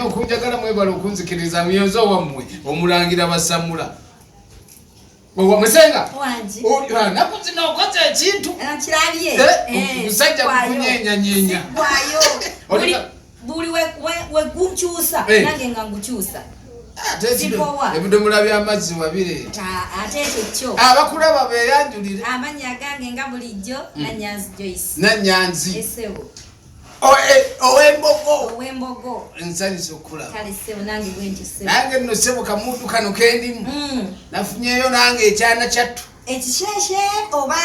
nnyo okunjagala, mwebale okunzikiriza. Muyenze owammwe omulangira Basamula. Owamusenga naku zino okoze ekintu. Kirabye. Omusajja kukunyenyanyenya. Buli wegunkyusa nange nga ngukyusa. Ebidomola by'amazzi wabireeta. Ate ekyo kyo. Abakulaba beyanjulire. Amannya agange nga bulijjo Nanyanzi Joyce. Nanyanzi. Esebo. Ow'embogo. Ow'embogo. Nsanyusa okukulaba. Kale ssebo, nange bwentyo ssebo. Nange nno ssebo, kamundu kano kendimu. Nafunyeyo nange ekyana kyattu. Ekisheshe oba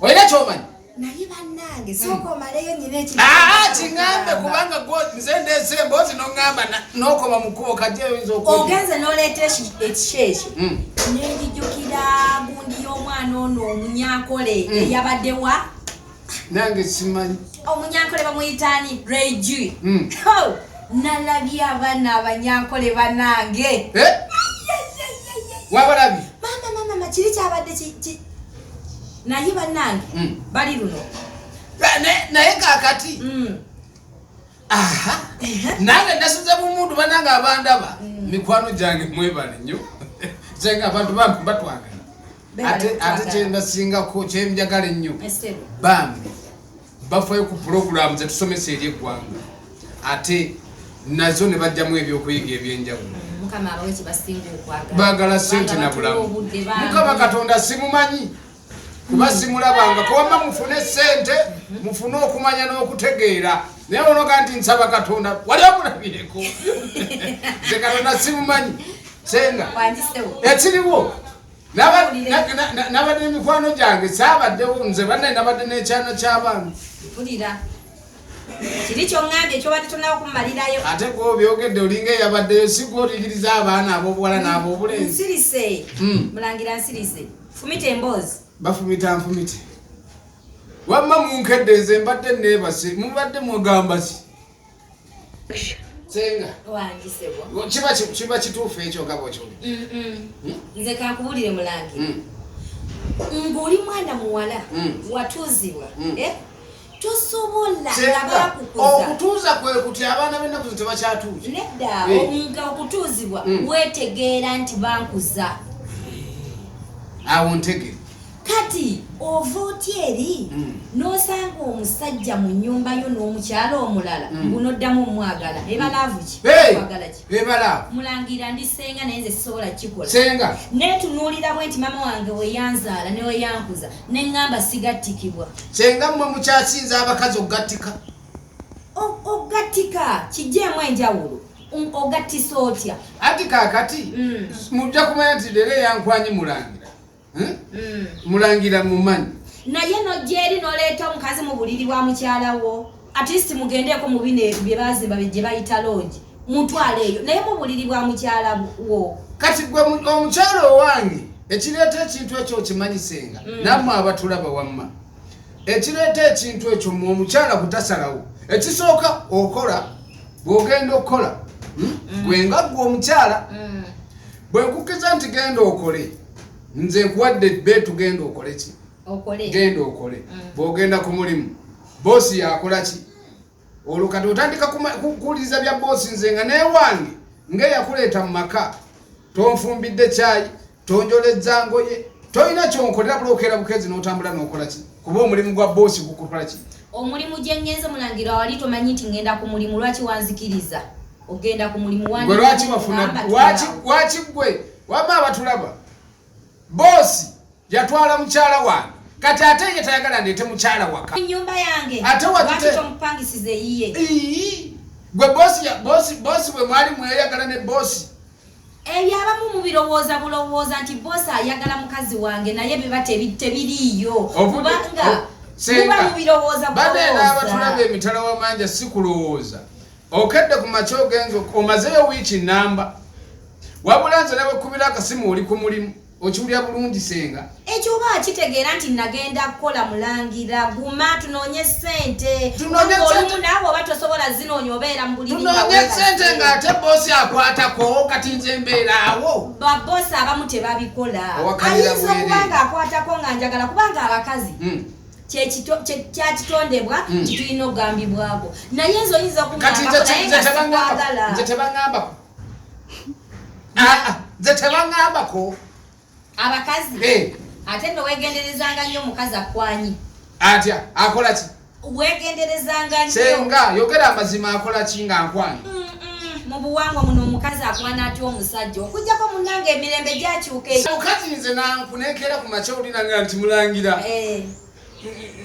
Olina kyomanyi? Naye bannange, sooka omaleyo nyina. Aa, kiŋŋambe, kubanga nze ndeese emboozi n'oŋŋamba n'okoma mu kkubo kajja oyinza okwe. Ogenze n'oleeta ekisheshe, nenjijukira gundi y'omwana ono omunyankole eyabaddewa. Nange simanyi. Omunyankole bamuyitaani? Regi. Nalabye abaana abanyankole banange. Eh? Wabalabye? Mama, mama, kiri kyabadde naye bannange bali luno. Naye kakati aha, nange nasuze bumundu. Banange abandaba, mikwano gyange, mwebale nnyo. Nze abantu bambi batwagala. Ate kyendasingako, kyenjagala ennyo, bambi bafayo ku pulogulaamu zetusomesa eri eggwanga, ate nazo ne bajjamu ebyokuyiga ebyenjawulo. Baagala sente na bulamu. Mukama Katonda simumanyi, kuba simulabanga. Kuwama mufune sente, mufune okumanya n'okutegeera. Naye onoga nti nsaba Katonda, wali omulabyeko? Nze Katonda simumanyi, senga. Ekiriwo, nabadde emikwano gyange, saabaddewo nze bannaye, nabadde n'ekyana ky'abaana. Kiri kyoŋŋambye kyobadde tonawo kumalirayo. Ate gwe obyogedde olinga eyabaddeyo. Si gwe oligiriza abaana ab'obuwala n'ab'obulenzi? Nsirise. Mulangira, nsirise, fumita emboozi. Bafumita nfumite. Wamma munkedde, nze mbadde neebase. Mubadde mugamba ki, senga? Wangisebwa. Kiba kituufu ekyo nga bwekyoge? Nze kankubulire, mulangira, ng'oli mwana muwala, watuuzibwa, eh? Tosobola nga bakukuza. Okutuuza kwe kuti abaana b'ennaku zino tebakyatuuza. Nedda. Nga okutuuzibwa, weetegeera nti bankuza. Awo ntegere. Kati ova otya eri n'osanga omusajja mu nnyumba yo n'omukyalo omulala, ngunoddamu omwagala? Ebalaavu ki? Kwagala ki? Ebalaavu. Mulangira, ndi senga, naye nze sisobola kukikola. Senga. Neetunuulira bwe nti maama wange we yanzaala ne we yankuza, neŋŋamba sigattikibwa. Senga, mmwe mukyasinza abakazi okugattika. Ogattika kijjeemu enjawulo. Ogattisa otya? Anti kaakati mujja kumanya nti leero eyankwanyi mulangira. Hmm? Mulangira mumanyi. Naye nojja eri n'oleeta omukazi mu buliri bwa mukyala wo. At least mugendeeko mu bino bye bazimba gye bayita lodge, mutwale eyo, naye mu buliri bwa mukyala wo. Kati gwe omukyala owange, ekireeta ekintu ekyo okimanyi, senga? Nammwe abatulaba, wamma ekireeta ekintu ekyo mu omukyala kutasalawo, ekisooka okola, bw'ogenda okukola, Gwe nga gwe omukyala, bwe nkukkiriza nti genda okole, nze nkuwadde beetu, genda okole ki? Okole. Genda okole. Bw'ogenda ku mulimu, boosi yakola ki? Olwo kati otandika kuwuliriza bya boosi. Nze nga newange ngaeyakuleeta mu maka, tonfumbidde kyayi, tonjolezza ngoye, tolina kyonkolera. Bulokeera bukezi n'otambula n'okola ki? Kuba omulimu gwa boosi gukukola ki? Omulimu gye ŋŋenze, mulangira, wali tomanyi nti ŋŋenda ku mulimu. Lwaki wanzikiriza ogenda ku mulimu? Gwe lwaki wafuna lwaki gwe wamma abatulaba, boosi yatwala mukyala wange, kati ate ye tayagala ndeete mukyala waka. Nyumba yange. Ate lwaki tomupangisiza eyiye? Ii, gwe boosi bwe mwali mweyagala ne boosi. Ebyo abamu mubirowooza bulowooza nti boosi ayagala mukazi wange, naye biba tebiriiyo, kubanga muba mubirowooza. Bane n'abatulaba bulowooza. Emitala wamanja si kulowooza. Okedde ku makya, ogenza omazeyo wiiki namba, wabula nze nabwekubira akasimu oli ku mulimu. Okiwulira bulungi, senga? Ekyo oba akitegeera nti nagenda kukola. Mulangira, guma, tunoonye ssente. Tunoonye Kubanga ssente. olumu naawe oba tosobola zinoonya, obeera mu buliri nga Tunoonye weebase. sente ng'ate boosi akwatako. Kati nze mbeera awo. Baboosi abamu tebabikola. Owakalira Ayinza bwereere. okuba nga akwatako nga njagala, kubanga abakazi, Kyakitondebwa kitulina okugambibwako, naye nze oyinza okugambako naye nga sikwagala. Nze tebaŋŋambako. Ah, ah, nze tebaŋŋambako. Abakazi ate nno wegenderezanga nnyo omukazi akwanyi. Atya? Akola ki? Wegenderezanga nnyo. Senga, yogera amazima, akola ki nga nkwanyi? Mu buwangwa muno omukazi akwana atya omusajja? Okujjako munnange emirembe gyakyuka eyo. Mukazi nze nankunekera ku makya olinanga nti mulangira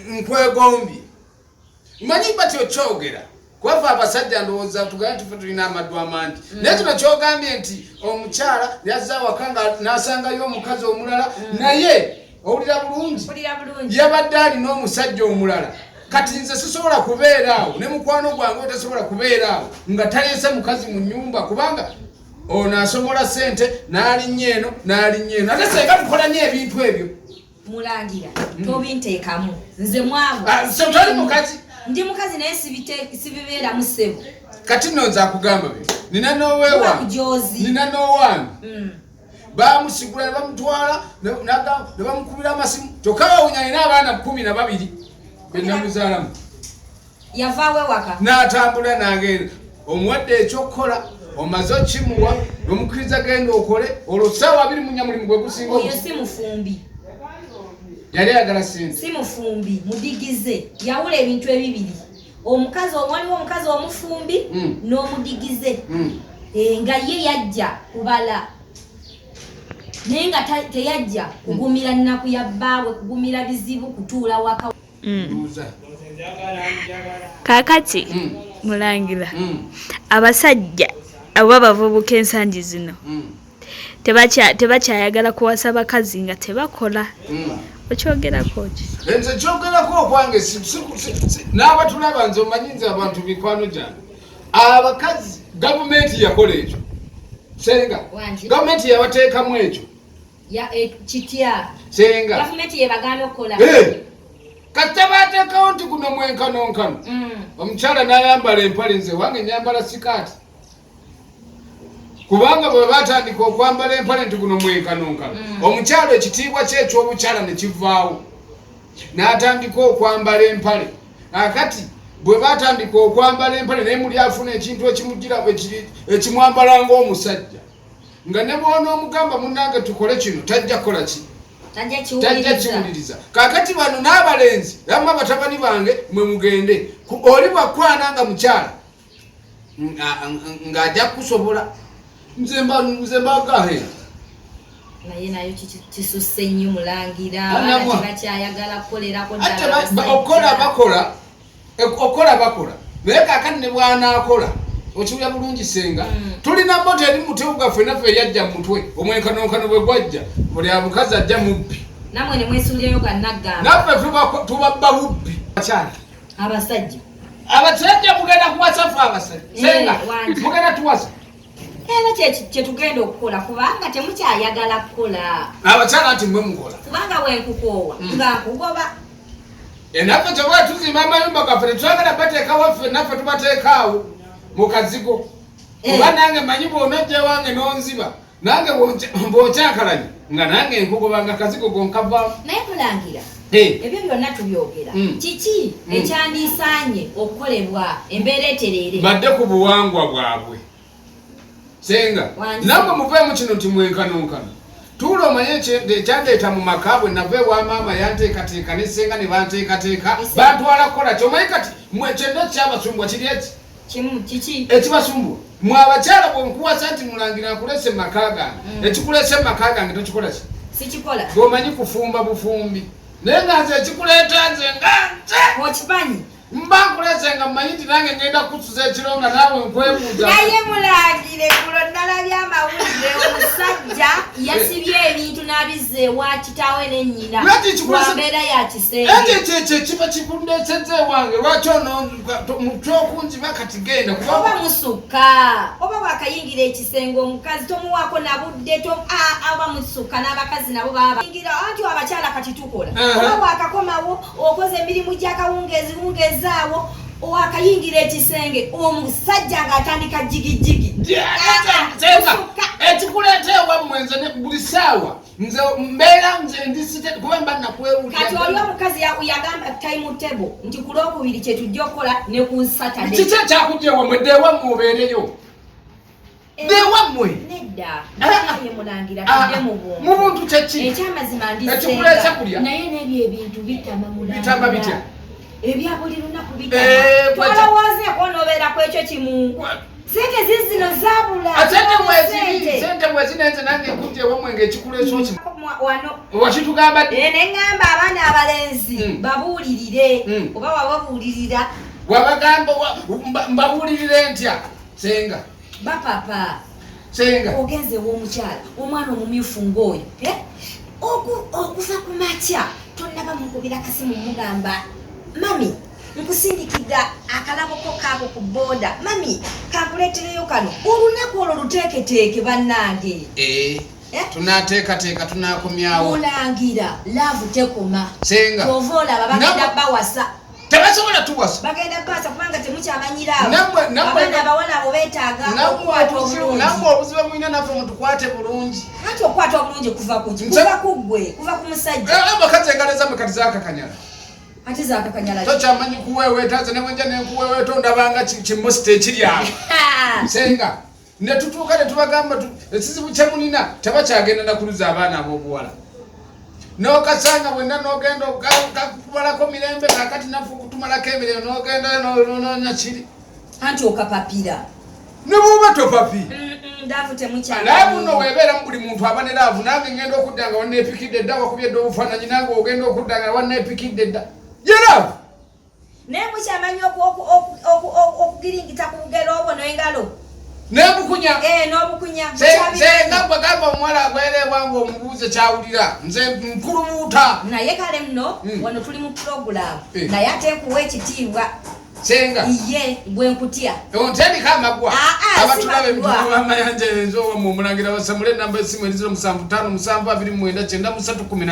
nkwegombye, manyi batyo kyogera kubafa abasajja ndowooza tugambe tufe tulina amaddu amangi. Naye kino kyogambye nti omukyala yazza awaka nga n'asangayo omukazi omulala, naye owulira bulungi? Mpulira bulungi. Yabadde alina omusajja omulala. Kati nze sisobola kubeera awo ne mukwano gwange otasobola kubeera awo nga taleese mukazi mu nyumba, kubanga ono asomola sente n'alinnya eno n'alinnya eno, ate senga tukola nnyo ebintu ebyo. Mulangira, tobinteekamu nze mwavu. Ah, so toli mukazi? Ndi mukazi naye sibibeeramu, ssebo. Kati nno nze akugamba bino, nina Buba n'oweewange. bujozi. Nina n'owange, bamusigula ne bamutwala ne bamukubira amasimu, kyokka bawunya alina abaana 12 benamuzaalamu. Yavaawo ewaka. N'atambula n'agenda. Omuwadde ekyokukola, omaze okimuwa, nomukkiriza, genda okole, olwo saawa 24 mulimu gwe gusinga. Oyo si mufumbi. Yali ayagala sente. Si mufumbi, mudigize. Yawula ebintu ebibiri. Omukazi, waliwo omukazi omufumbi n'omudigize. Eh, nga ye yajja kubala naye nga teyajja kugumira nnaku ya bbaawe, kugumira bizibu, kutuula waka. Mbuuza. Kaakati mulangira, abasajja oba abavubuka ensangi zino tebakyayagala kuwasa bakazi nga tebakola. Okyogerako ki? Nze kyogerako okwange n'abatulaba, nze omanyi nze abantu mikwano gyange abakazi, gavumenti yakola ekyo, senga. Wangi. Gavumenti yabateekamu ekyo. Ya, kitya? Senga. Gavumenti yebagaana okukola? Eh, kasita bateekawo nti guno mwenkanonkano, omukyala n'ayambala empale, nze wange nyambala sikaati, kubanga bwe batandika okwambala empale nti guno mwenkanonkano, omukyala ekitiibwa kye ekyobukyala ne kivaawo n'atandika okwambala empale. Akati bwe batandika okwambala empale, naye muli afuna ekintu ekimugira ekimwambala ng'omusajja, nga ne bw'onoomugamba munnange tukole kino, tajja kukola ki? Tajja Tajja kiwuliriza. Kiwuliriza. Kakati bano n'abalenzi amu abatabani bange mwe mugende oli bwakwana nga mukyala ng'ajja kusobola, nze mbagahe. Naye nayo kisusse nnyo, mulangira. Anamwa. Abaana tebakyayagala kukolerako Ate ddala abasajja. Okukola bakola, okukola bakola, naye kakati ne bwanaakola, okiwulira bulungi senga? Tulina motto eri mutwe gwaffe naffe eyajja mu mutwe, omwenkanonkano bwe gwajja, buli amukazi ajja mubbi. Namwe ne mwesuulirayo gannaggamba. Naffe tubabba bubbi, bakyala. Abasajja. Abasajja mugenda kuwasa ffe abasajja, senga? Wangi. Mugenda tuwasa. Era kyetugenda okukola, kubanga temukyayagala kukola. Abakyala nti mwe mukola. Kubanga bwenkukoowa nga nkugoba. Enaffe kyebwa tuzimba amayumba gaffe, tetwagala bateekawo ffe, naffe tubateekaawo mu kazigo. Oba nange manyi bw'onojja ewange n'onziba, nange bw'okyankalanya nga nange nkugoba nga kazigo gonkavaamu. Naye mulangira, ebyo byonna tubyogera, kiki ekyandisaanye okukolebwa embeera etereere? Badde ku buwangwa bwabwe, senga. Wangi. Nammwe muveemu kino nti mwenkanonkano. Tuula omanye ekyandeeta mu maka, bwe nava ewa maama yanteekateeka ne senga ne banteekateeka, bantwala kukola kyomanyi. Kati mwe kyonna kyabasumbwa kiri eki? Kimu kiki? Ekibasumbwa mwe abakyala, bwenkuwasa nti mulangira nkulese mu maka gange, ekikulese mu maka gange tokikola ki? Sikikola. Gwomanyi kufumba bufumbi, naye nga nze ekikuleeta nze nga nze Okimanyi. mba nkulese nga mmanyi nti nange ngenda kukusuza ekiro nga naawe nkwebuuza. Naye mulangire, gulo nalabye amawulire, omusajja yasibye ebintu n'abizza ewa kitaawe ne nnyina. Lwaki lwa mbeera ya kisenge. Ekyo ekyo ekyo ekiba kikundeesezza ewange, lwaki ono mutwokunziba kati genda Oba kuba musukka, oba bwakayingira ekisenge omukazi tomuwaako na budde, oba musukka n'abakazi nabo baba yingira anti abakyala kati tukola. Oba bwakakomawo okoze emirimu gy'akawungeezi wungeezaawo, wakayingira ekisenge omusajja ng'atandika jigijigi. Senga, Musukka. ekikuleeta ewammwe nze buli ssaawa. Nze mbeera nze ndisite kuba mba nakwewulira. Kati oli omukazi yagamba time table nti ku Lwokubiri kye tujja okukola ne ku Saturday. Kiki ekyakujja ewammwe? Dda ewammwe obeereyo. Eh, Dda ewammwe. Nedda. Ah, Naye mulangira ah, tudde mu buntu. Mu buntu kyeki? Ekyamazima ndi Ekikuleese ssenga. kulya. Naye n'ebyo ebintu bitama mulangira. Bitama bitya? Ebya buli lunaku bitama. Eh, Twalowoozeeko n'obeera ku ekyo kimu. Sente zizino zaabula. Ah, sente mweziri, Sente. sente mweziri, nze nange nkujja ewammwe ng'ekikuleese okima. Wano. Wakitugamba ddi? Eh, ne ŋŋamba abaana abalenzi babuulirire oba wababuulirira. Wabagamba mbabuulirire ntya? Senga. Bapapa. Senga. Ogenze ew'omukyala, omwana omumyufu ng'oyo. Eh? Okuva ku makya tonnaba mukubira kasimu mugamba, mami nkusindikidde akalabo ko kaako ku booda, mami kankuleetereyo kano. Olunaku olwo luteeketeeke bannange. Eh. Eh? Tunateekateeka, tunakomyawo. Mulangira, love tekoma. Senga. Kyova olaba bagenda bawasa. Tebasobola tuwasa. Bagenda bawasa kubanga temukyamanyiraawo. Nammwe Abaana abawala abo beetaaga okukwata obulungi. Nammwe obuzibu mulina naffe mutukwate bulungi. Anti okukwata obulungi kuva ku ki? Kuva ku ggwe, kuva ku musajja. Eh, abakazi engalo zammwe kati zaakakanyala. Ate zaakakanyala ki? Tokyamanyi kuweeweeta, nze ne bwenja ne nkuweeweeta ondabanga kimosita ekiri awo. Senga. Ne tutuuka ne tubagamba ekizibu kye mulina tebakyagenda na kuluza abaana ab'obuwala. N'okasanga bwenna n'ogenda okubalako mirembe, kaakati naffe okutumalako emirembe n'ogenda n'onoonya kiri. Anti okapapira. Ne bw'oba topapi. Love temukyala. Love nno weebeera mu buli muntu aba ne love, nange ngenda okudda nga wanneepikidde dda, wakubye dda obufaananyi, nange ogenda okudda nga wanneepikidde dda. Ye love. Naye mukyamanyi okugiringita ku bugero obwo n'engalo. N'obukunya. Eh, n'obukunya. Senga gwe gamba omuwala agwera ewange omubuuze kyawulira. Nze nkulubuuta. Naye kale nno, wano tuli mu pulogulaamu. Eh. Naye ate nkuwa ekitiibwa. Senga. Ye, gwe nkutya. Ontendeka amagwa. Ah, ah, Abatulaba si magwa. emitwalo b'amayanja enzo owammwe omulangira basamule enamba y'essimu eri 0757 29 93 14.